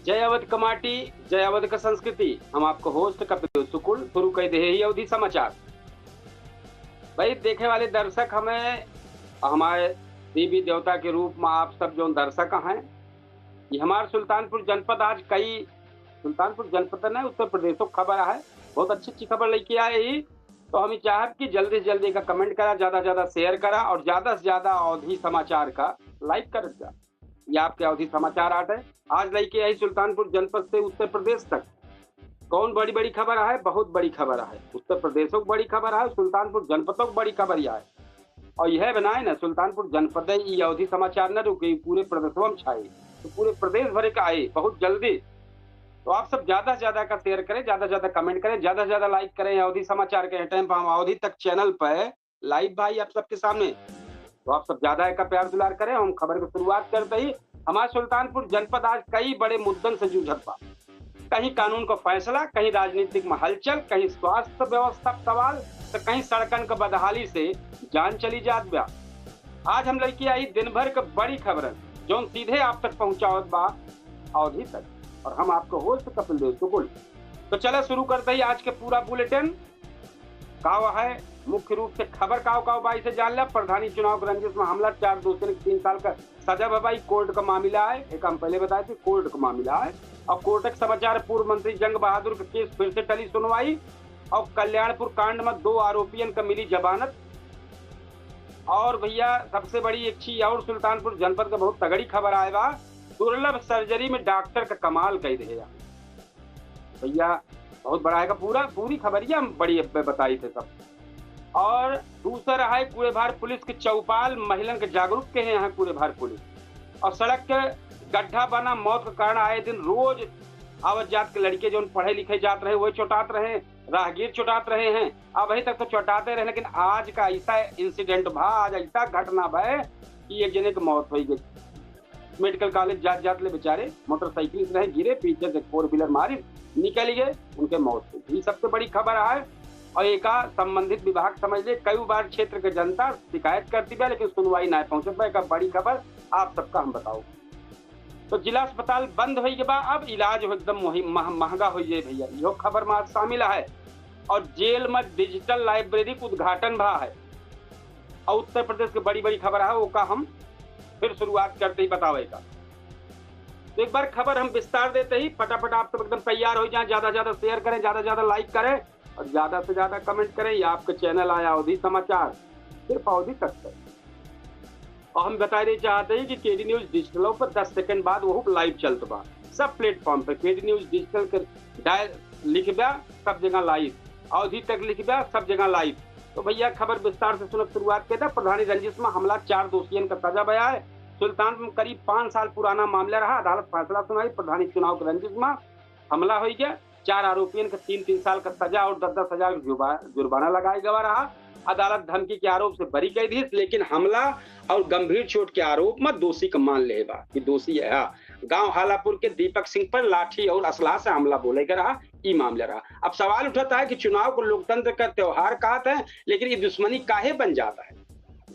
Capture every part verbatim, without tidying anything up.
जय अवध क माटी, जय अवध क संस्कृति। हम आपको होस्ट कपिल शुक्ल शुरू कर दे ही अवधी समाचार। भाई, देखे वाले दर्शक हमें, हमारे देवी देवता के रूप में आप सब जो दर्शक हैं, ये हमार सुल्तानपुर जनपद आज कई, सुल्तानपुर जनपद नहीं, उत्तर प्रदेशों की खबर है। बहुत अच्छी अच्छी खबर लेके आए ही। तो हम चाहब कि जल्दी से जल्दी का कमेंट करा, ज्यादा से ज्यादा शेयर करा और ज्यादा से ज्यादा अवधी समाचार का लाइक करत जा। ये आपके अवधी समाचार आटे। आज लेके आई सुल्तानपुर जनपद से उत्तर प्रदेश तक। कौन बड़ी बड़ी खबर है? बहुत बड़ी खबर है। उत्तर प्रदेशों की बड़ी खबर है, सुल्तानपुर जनपदों की बड़ी खबर यह है। और यह बनाए ना, सुल्तानपुर जनपद है, ये अवधी समाचार न रुके, पूरे प्रदेशवा में छाए, तो पूरे प्रदेश भर का आए बहुत जल्दी। तो आप सब ज्यादा से ज्यादा का शेयर करें, ज्यादा से ज्यादा कमेंट करें, ज्यादा से ज्यादा लाइक करें। अवधी समाचार के टाइम पर हम अवधी तक चैनल पर लाइव भाई आप सबके सामने। तो आप सब ज्यादा एका प्यार दुलार करें। हम खबर की शुरुआत करते ही, हमारे सुल्तानपुर जनपद आज कई बड़े मुद्दन से जूझत बा। कहीं कानून का फैसला, कहीं राजनीतिक में हलचल, कहीं स्वास्थ्य व्यवस्था का सवाल, तो कहीं सड़कन का बदहाली से जान चली जात बा। आज हम लेके आई दिन भर के बड़ी खबरन, जौन सीधे आप तक पहुंचावत बा अवधी तक, और हम आपको होस्ट कपिल देव शुक्ल। तो चला शुरू करते ही आज के पूरा बुलेटिन। काव है, मुख्य रूप से खबर काव काव बा, इसे जान ला। प्रधानी चुनाव के रंजिश में हमला, चार दोषियन के तीन साल का सजा भवा, ई कोर्ट का मामला है, एक हम पहले बताए थे, कोर्ट का मामला है। और कोर्ट के समाचार, पूर्व मंत्री जंग बहादुर के केस फिर से टली सुनवाई, और कल्याणपुर कांड में दो आरोपियन का मिली जमानत। और भैया, सबसे बड़ी एक चीज और, सुल्तानपुर जनपद का बहुत तगड़ी खबर आए बा, दुर्लभ सर्जरी में डॉक्टर का कमाल कह दे भैया। बहुत बड़ा है का पूरा, पूरी खबरिया हम बड़ी अब बताई थे सब। और दूसरा है कुड़ेभार पुलिस के चौपाल, महिलन के जागरूक के हैं यहाँ कुड़ेभार पुलिस। और सड़क के गड्ढा बना, मौत का कारण आए दिन रोज आवत जात के लड़के जौन पढ़े लिखे जात रहे, वही चोटात रहे, राहगीर चोटात रहे हैं। अबही तक तो चोटाते रहे, लेकिन आज का ऐसा इंसिडेंट भा, आज ऐसा घटना भय कि एक जने के मौत हो गई। मेडिकल कॉलेज जात जात ले बेचारे मोटरसाइकिल से रहे, गिरे, पीछे से फोर व्हीलर मारी, निकल गए, उनके मौत हो गई। ये सबसे बड़ी खबर है। और एका संबंधित विभाग समझ ले, कई बार क्षेत्र के जनता शिकायत करती बा, लेकिन सुनवाई ना पहुंचत बा। एका बड़ी खबर आप सबका हम बताओ। तो जिला अस्पताल बंद होई के बा, अब इलाज हो एकदम मोही-, मह-, महंगा हो जाए भैया, इहो खबर में आज शामिल है। और जेल में डिजिटल लाइब्रेरी के उद्घाटन भा है। और उत्तर प्रदेश के बड़ी बड़ी खबर है, ओका हम फिर शुरुआत करते ही बतावे का। तो एक बार खबर हम विस्तार देते ही फटाफट आप सब एकदम तैयार हो जाएं, ज्यादा से ज्यादा शेयर करें, ज्यादा से ज्यादा लाइक करें और ज्यादा से ज्यादा कमेंट करें। ये आपके चैनल आया अवधी समाचार, सिर्फ अवधी तक है। और हम बता देना चाहते हैं कि केडी न्यूज डिजिटलों पर दस सेकंड बाद वो लाइव चलत बा, सब प्लेटफॉर्म पे केडी न्यूज डिजिटल के डायल लिखबा, सब जगह लाइव, अवधी तक लिखबा, सब जगह लाइव। तो भैया, खबर विस्तार से सुनब शुरुआत के दा। प्रधानी रंजिश में हमला, चार दोषियन का सजा भया है। सुल्तानपुर में करीब पाँच साल पुराना मामला रहा, अदालत फैसला सुनाई, प्रधानी चुनाव के रंजिश में हमला हो गया। चार आरोपियन के तीन तीन साल का सजा और दस दस हजार जुर्बा-, जुर्माना लगाए गवा रहा। अदालत धमकी के आरोप से बरी कई दी, लेकिन हमला और गंभीर चोट के आरोप में दोषी का मान ले बा कि दोषी है। हाँ, गांव हालापुर के दीपक सिंह पर लाठी और असलहा से हमला बोले के रहा, ई मामला रहा। अब सवाल उठता है कि चुनाव को लोकतंत्र का त्योहार कहत है, लेकिन ये दुश्मनी काहे बन जाता है?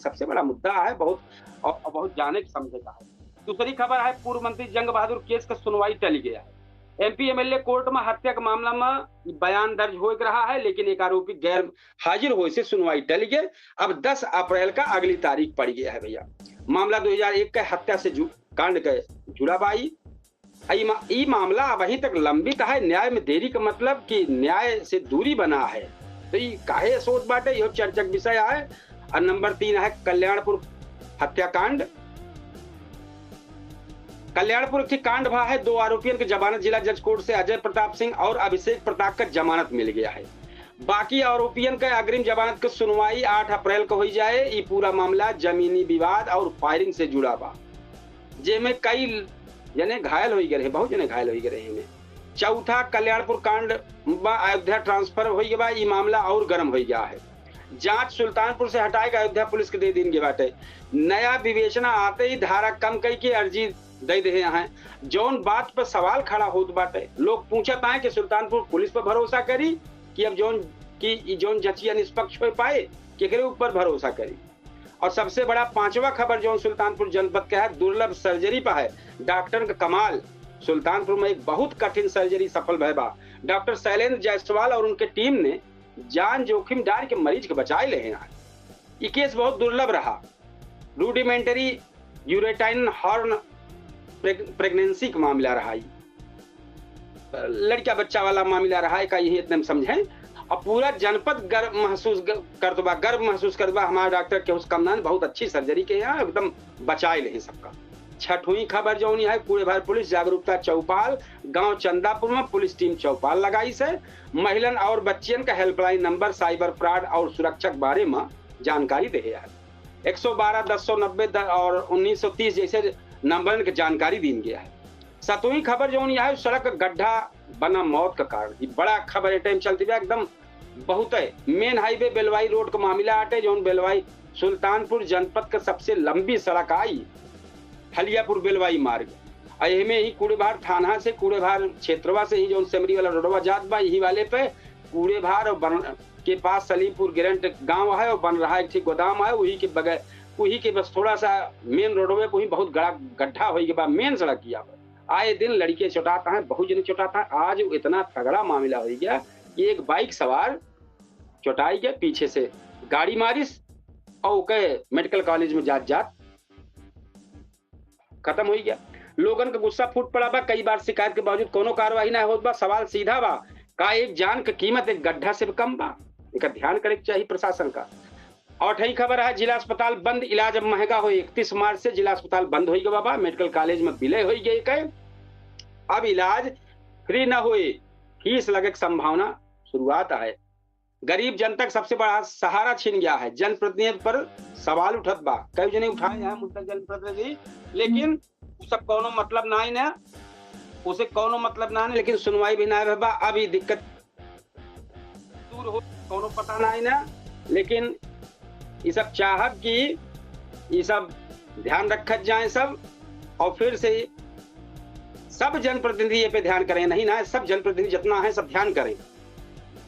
सबसे बड़ा मुद्दा है, बहुत और, और बहुत जाने के समझे का है। दूसरी खबर है, पूर्व मंत्री जंग बहादुर केस का सुनवाई टल गया है। एमपी एमएलए कोर्ट में हत्या के मामला में बयान दर्ज हो रहा है, लेकिन एक आरोपी गैर हाजिर होए से सुनवाई टल गई। अब दस अप्रैल का अगली तारीख पड़ गया है भैया। मामला दो हज़ार एक के हत्या से जु-, कांड के जुड़ा बाई। ई मा-, ई मामला अबही तक लंबित है। न्याय में देरी का मतलब कि न्याय से दूरी बना है। तो ई काहे सोच बाटे, इहो चर्चा के विषय है। और नंबर तीन है कल्याणपुर हत्याकांड। कल्याणपुर एक ठे कांड भा है, दो आरोपियन के जमानत, जिला जज कोर्ट से अजय प्रताप सिंह और अभिषेक प्रताप का जमानत मिल गया है। बाकी आरोपियन के अग्रिम जमानत के सुनवाई आठ अप्रैल को हुई जाए। ई पूरा मामला जमीनी विवाद और फायरिंग से जुड़ा बा, जेमे कई जने घायल हो गए हैं, बहुत जने घायल हो गए हैं। चौथा कल्याणपुर कांड बा, अयोध्या ट्रांसफर हो गया बा, ई मामला और गर्म हो गया है। जांच सुल्तानपुर से हटाए के अयोध्या पुलिस के दे दीन गए बाटे। नया विवेचना आते ही धारा कम कई के अर्जी दे दे हैं। जौन बात पर सवाल खड़ा होत बाटे, लोग पूछत आए कि सुल्तानपुर पुलिस पर भरोसा करी कि अब जौन, कि ई जौन जचिया निष्पक्ष हो पाए, केकरे ऊपर भरोसा करी। और सबसे बड़ा पांचवा खबर जौन सुल्तानपुर जनपद का है, दुर्लभ सर्जरी पर है, डॉक्टर का कमाल। सुल्तानपुर में एक बहुत कठिन सर्जरी सफल भय बा। डॉक्टर शैलेंद्र जायसवाल और उनके टीम ने जान जोखिम डाल के मरीज के बचाए ले हैं। ई केस बहुत दुर्लभ रहा। रूडिमेंटरी यूरेटाइन हॉर्न प्रेग-, प्रेगनेंसी का मामला रहा ई। लड़का बच्चा वाला मामला रहा है, का यही इतने में समझें। अब पूरा जनपद गर्व महसूस ग-, करत बा, गर्व महसूस करत बा। हमारा डॉक्टर के उस कमनान बहुत अच्छी सर्जरी के यहाँ एकदम बचाए ले सबका। छठवीं खबर जौन है, कूड़ेभार पुलिस जागरूकता चौपाल, गांव चंदापुर में पुलिस टीम चौपाल लगाई से महिलन और बच्चियन का हेल्पलाइन नंबर, साइबर फ्रॉड और सुरक्षा के बारे में जानकारी दे है। एक सौ बारह, दस सौ नब्बे द-, और उन्नीस सौ तीस जैसे नंबरन के जानकारी दीन गया है। सतवीं खबर जौन यह है, सड़क गड्ढा बना मौत का कारण। ये बड़ा खबर ए टाइम चलती बा, एकदम बहुत है। मेन हाईवे बेलवाई रोड का मामला आटे, जौन बेलवाई सुल्तानपुर जनपद का सबसे लंबी सड़क आई, हलियापुर बेलवाई मार्ग। आ एहमे ही कूड़ेभार थाना से, कूड़ेभार क्षेत्रवा से ही जौन सेमरी वाला रोडवा जात बा, यही वाले पे कूड़ेभार और बन-, के पास सलीमपुर गिरंट गांव है और बन रहा एक ठे गोदाम है, वही के बगैर, वही के बस थोड़ा सा मेन रोडवे पे ही बहुत गड़ा गड्ढा होई के बा, मेन सड़क किया बा। आए दिन लड़के चोटाता है, बहुत जने चोटाता है। आज इतना तगड़ा मामला हो गया कि एक बाइक सवार चोटाई के पीछे से गाड़ी मारिस और ओके मेडिकल कॉलेज में जात जात खत्म हो गया। लोगन का गुस्सा फूट पड़ा बा। कई बार शिकायत के बावजूद कोनो कार्रवाई ना होत बा। सवाल सीधा बा, का एक जान के कीमत एक गड्ढा से कम बा? एकर ध्यान करे के चाही प्रशासन का। और अठई खबर है, जिला अस्पताल बंद, इलाज अब महंगा होई। इकतीस मार्च से जिला अस्पताल बंद होई गवा बा, मेडिकल कॉलेज में विलय होई गई के। अब इलाज फ्री ना होई, फीस लगे के संभावना शुरुआत है। गरीब जनता का सबसे बड़ा सहारा छिन गया है। जनप्रतिनिधि पर सवाल उठत बा, कई जने उठाए हैं मुद्दा जनप्रतिनिधि, लेकिन उ सब कौनो मतलब ना है ना, उसे कौनो मतलब ना है, लेकिन सुनवाई भी ना है बा। अब ये दिक्कत दूर हो, कौनो पता ना है ना, लेकिन ये सब चाहब कि ये सब ध्यान रखत जाए सब, और फिर से सब जनप्रतिनिधि ये पे ध्यान करें, नहीं ना, सब जनप्रतिनिधि जितना है सब ध्यान करें।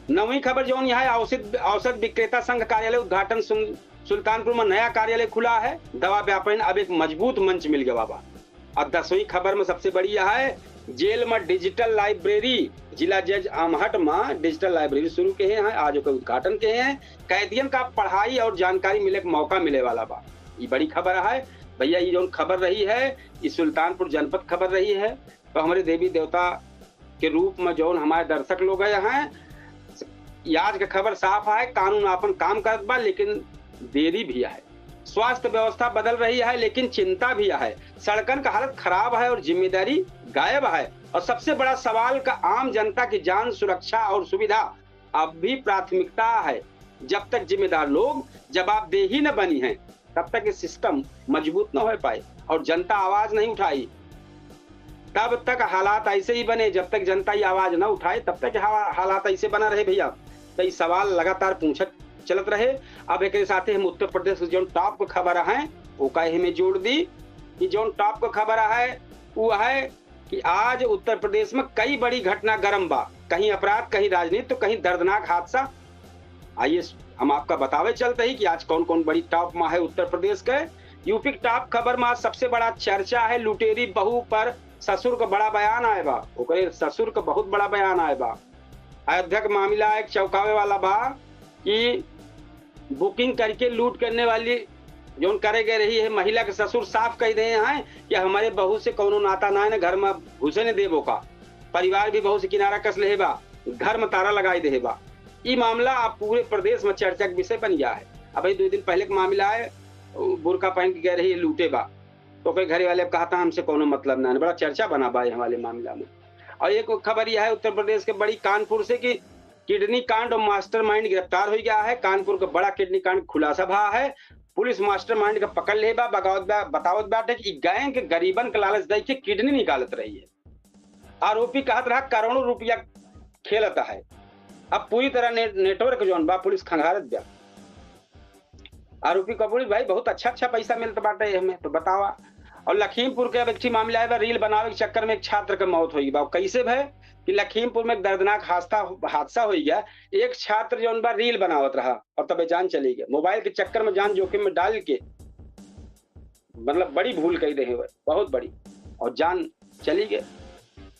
नौवीं खबर जौन यह है, औषध, औषध विक्रेता संघ कार्यालय उद्घाटन सुन-, सुल्तानपुर में नया कार्यालय खुला है, दवा व्यापारी अब एक मजबूत मंच मिल गवा बा। और दसवीं खबर में सबसे बड़ी यह है, जेल में डिजिटल लाइब्रेरी, जिला जज आमहट में डिजिटल लाइब्रेरी शुरू के हैं, आज ओकर उद्घाटन के हैं। कैदियन का पढ़ाई और जानकारी मिले के मौका मिले वाला बा। ये बड़ी खबर है भैया। ये जौन खबर रही है, ये सुल्तानपुर जनपद खबर रही है। तो हमारे देवी देवता के रूप में जौन हमारे दर्शक लोग हैं, आज का खबर साफ है, कानून आपन काम करत बा, लेकिन देरी भी है। स्वास्थ्य व्यवस्था बदल रही है, लेकिन चिंता भी है। सड़कन का हालत खराब है और जिम्मेदारी गायब है। और सबसे बड़ा सवाल का आम जनता की जान सुरक्षा और सुविधा अब भी प्राथमिकता है। जब तक जिम्मेदार लोग जवाबदेही न बनी हैं, तब तक ये सिस्टम मजबूत न हो पाए और जनता आवाज नहीं उठाई, तब तक हालात ऐसे ही बने। जब तक जनता ये आवाज न उठाए, तब तक हावा-, हालात ऐसे बना रहे भैया। तो ये सवाल लगातार पूछत चलत रहे। अब एक साथे हम उत्तर प्रदेश के जौन टॉप के खबर है, ओका एह में जोड़ दी कि जौन टॉप के खबर है, वो है कि आज उत्तर प्रदेश में कई बड़ी घटना गरम बा, कहीं अपराध, कहीं राजनीति, तो कहीं दर्दनाक हादसा। आइए हम आपका बतावे चलते ही कि आज कौन कौन बड़ी टॉप में है उत्तर प्रदेश के। यूपी के टॉप खबर में आज सबसे बड़ा चर्चा है, लुटेरी बहू पर ससुर का बड़ा बयान आए बा, ओकरे ससुर का बहुत बड़ा बयान आए बा। अयोध्या का मामला एक चौंकावे वाला बा कि बुकिंग करके लूट करने वाली जौन करे गए रही है महिला के ससुर साफ कह दे हैं कि हमारे बहू से कौनो नाता ना है, ना घर में घुसे ने देबो का। परिवार भी बहू से किनारा कस ले बा, घर में ताला लगाई दे बा। ई मामला अब पूरे प्रदेश में चर्चा के विषय बन गया है। अभी दो दिन पहले का मामला है, बुरका पहन के गए रही लूटे बा, तो ओकरे घरे वाले अब कहा था हमसे कौनो मतलब ना है, बड़ा चर्चा बना बा ये वाले मामला में। और एक खबर यह है उत्तर प्रदेश के बड़ी कानपुर से कि किडनी कांड और मास्टरमाइंड गिरफ्तार हो गया है। कानपुर का बड़ा किडनी कांड खुलासा भा है। पुलिस मास्टरमाइंड का पकड़ ले बा, बगावत बा, बतावत बाटे कि गैंग के गरीबन के लालच दे के किडनी निकालत रही है। आरोपी कहत रहा करोड़ों रुपया खेलत है। अब पूरी तरह ने-, नेटवर्क जौन बा पुलिस खंगारत बा। आरोपी का बोली भाई बहुत अच्छा अच्छा पैसा मिलत बाटे हमें, तो बतावा। और लखीमपुर के अब एक ठे मामला आए बा, रील बनावे के चक्कर में एक छात्र के मौत होई बा। कैसे भय कि लखीमपुर में एक दर्दनाक हादसा, हादसा हो गया। एक छात्र जौन बा रील बनावत रहा और तबे जान चली गया। मोबाइल के चक्कर में जान जोखिम में डाल के मतलब बड़ी भूल कही रहे हुए, बहुत बड़ी, और जान चली गई।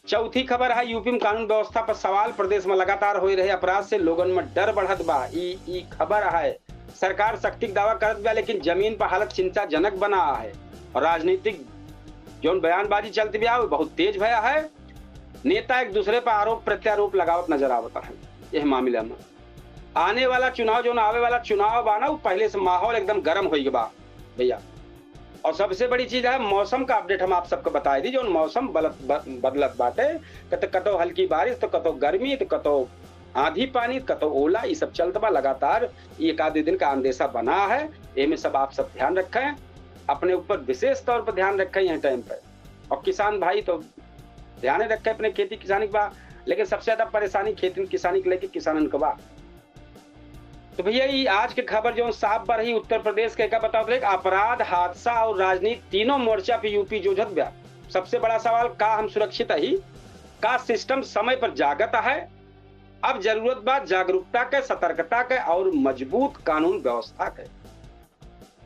चौथी खबर है, यूपी में कानून व्यवस्था पर सवाल, प्रदेश में लगातार हो रहे अपराध से लोगन में डर बढ़त बा। ई, ई खबर है, सरकार सख्ती के दावा करत बा, लेकिन जमीन पर हालत चिंताजनक बना है और राजनीतिक जौन बयानबाजी चलती बा, वो बहुत तेज भया है। नेता एक दूसरे पर आरोप प्रत्यारोप लगावत नजर आवत है यह मामला में। आने वाला चुनाव, जौन आवे वाला चुनाव बा ना, वो पहले से माहौल एकदम गर्म होई बा भैया। और सबसे बड़ी चीज है, मौसम का अपडेट हम आप सबको बताई दी। जौन मौसम बलत, ब-, बदलत बाटे, कत-, कतौ हल्की बारिश, तो कतौ गर्मी, तो कतौ आंधी पानी, कतौ ओला, ये सब चलत बा लगातार। एक आध दिन का अंदेशा बना है, एमे सब आप सब ध्यान रखें, अपने ऊपर विशेष तौर पर ध्यान रखें यह टाइम पे। और किसान भाई तो ध्यान रखें अपने खेती किसानी के बा, लेकिन सबसे ज्यादा परेशानी खेती किसानी के लेके किसानन के बा। तो भैया, ई आज के खबर जौन साफ बा रही उत्तर प्रदेश के, का बतावत रहे, अपराध, हादसा और राजनीति तीनों मोर्चा पे यूपी जूझत बा। सबसे बड़ा सवाल, का हम सुरक्षित ही? का सिस्टम समय पर जागत है? अब जरूरत बा जागरूकता के, सतर्कता के और मजबूत कानून व्यवस्था के।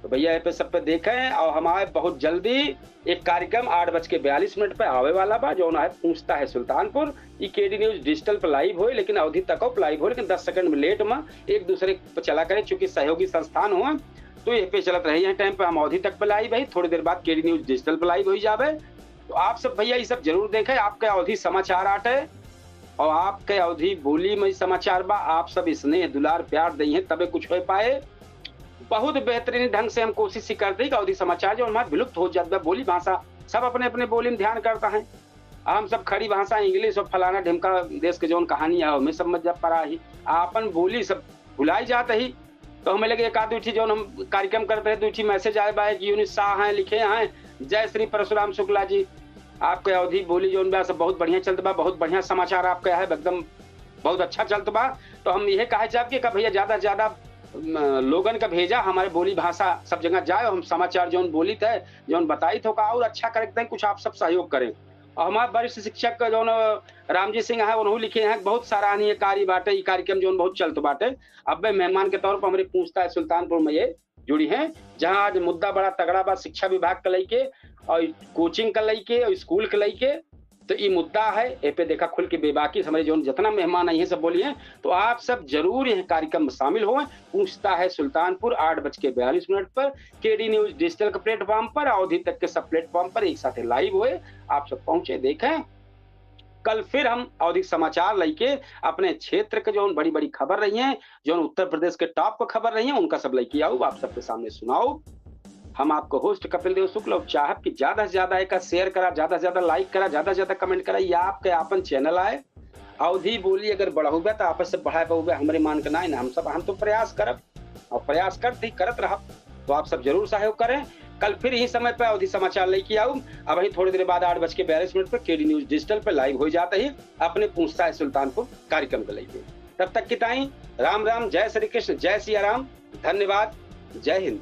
तो भैया, ये पे सब पे देखें और हमारे बहुत जल्दी एक कार्यक्रम आठ बज के बयालीस मिनट पे आवे वाला बा, जौन है पूछता है सुल्तानपुर। ई केडी न्यूज डिजिटल पे लाइव होई, लेकिन अवधी तक पे लाइव होई, लेकिन दस सेकंड में लेट में एक दूसरे पे चला करे, चूंकि सहयोगी संस्थान हो, तो ये पे चलत रहे। यह टाइम पे हम अवधी तक पे लाइव है, थोड़ी देर बाद केडी न्यूज डिजिटल पे लाइव हो जावे। तो आप सब भैया ये सब जरूर देखें, आपके अवधी समाचार आटे और आपके अवधी बोली में समाचार बा। आप सब स्नेह दुलार प्यार दई हैं तबे कुछ हो पाए। बहुत बेहतरीन ढंग से हम कोशिश ही करते हैं कि अवधी समाचार जो हमारे विलुप्त हो जात बा, बोली भाषा सब अपने अपने बोली में ध्यान करता है। हम सब खड़ी भाषा इंग्लिश और फलाना ढिमका देश के जौन कहानी है, हमें सब मत जब पड़ा ही, आपन बोली सब भुलाई जात ही। तो हमें लगे एक आध दुई ठी जौन हम कार्यक्रम करते हैं, दुई ठी मैसेज आए बा, एक यूनिस शाह हैं, लिखे हैं, "जय श्री परशुराम शुक्ला जी, आपके अवधी बोली जौन बा सब बहुत बढ़िया चलत बा, बहुत बढ़िया समाचार आपके है, एकदम बहुत अच्छा चलत बा।" तो हम यह कहे चाहब कि का भैया ज्यादा से ज्यादा, अम, लोगन का भेजा, हमारे बोली भाषा सब जगह जाए, हम समाचार जौन बोलित है, जौन बताइत हो का और अच्छा करे के ताईं कुछ आप सब सहयोग करें। और हमारे वरिष्ठ शिक्षक का जौन, अ, रामजी सिंह है, उन्होंने लिखे हैं, "बहुत सराहनीय कार्य बाटे, ई कार्यक्रम जौन बहुत चलत बाटे।" अब वे मेहमान के तौर पर हमारे पूछता है सुल्तानपुर में ये जुड़ी हैं, जहां आज मुद्दा बड़ा तगड़ा बा शिक्षा विभाग के लइके और कोचिंग के लइके और स्कूल के लइके। तो ई मुद्दा है, ए पे देखा खुल के बेबाकी से हमारे जौन जितना मेहमान आई हैं सब बोली हैं। तो आप सब जरूर यह कार्यक्रम में शामिल हों। पूछता है सुल्तानपुर आठ बज के बयालीस मिनट पर केडी न्यूज डिजिटल के प्लेटफॉर्म पर, अवधी तक के सब प्लेटफॉर्म पर एक साथ लाइव होए, आप सब पहुंचे देखें। कल फिर हम अवधी समाचार लइके अपने क्षेत्र के जौन बड़ी बड़ी खबर रही हैं, जौन उत्तर प्रदेश के टॉप पर खबर रही हैं, उनका सब लइके आउब, आप सबके सामने सुनाउब। हम आपको होस्ट कपिल देव शुक्ल और चाहब कि ज्यादा से ज्यादा एका शेयर करा, ज्यादा से ज्यादा लाइक करा, ज्यादा से ज्यादा कमेंट करा। ये आपके आपन चैनल आए, अवधी बोली अगर बढ़ाउबे तो आपस से बढ़ाए पाउबे, हमरे मान के ना, ना, हम सब, हम तो प्रयास करब और प्रयास करते ही करत रहब। तो आप सब जरूर सहयोग करें। कल फिर यही समय पर अवधी समाचार लइके आउब। अबहीं थोड़ी देर बाद आठ बज के बयालीस मिनट पर केडी न्यूज डिजिटल पर लाइव हो जात ही अपने पूछता है सुल्तानपुर कार्यक्रम के लइके। तब तक की ताईं राम राम, जय श्री कृष्ण, जय सिया राम, धन्यवाद, जय हिंद।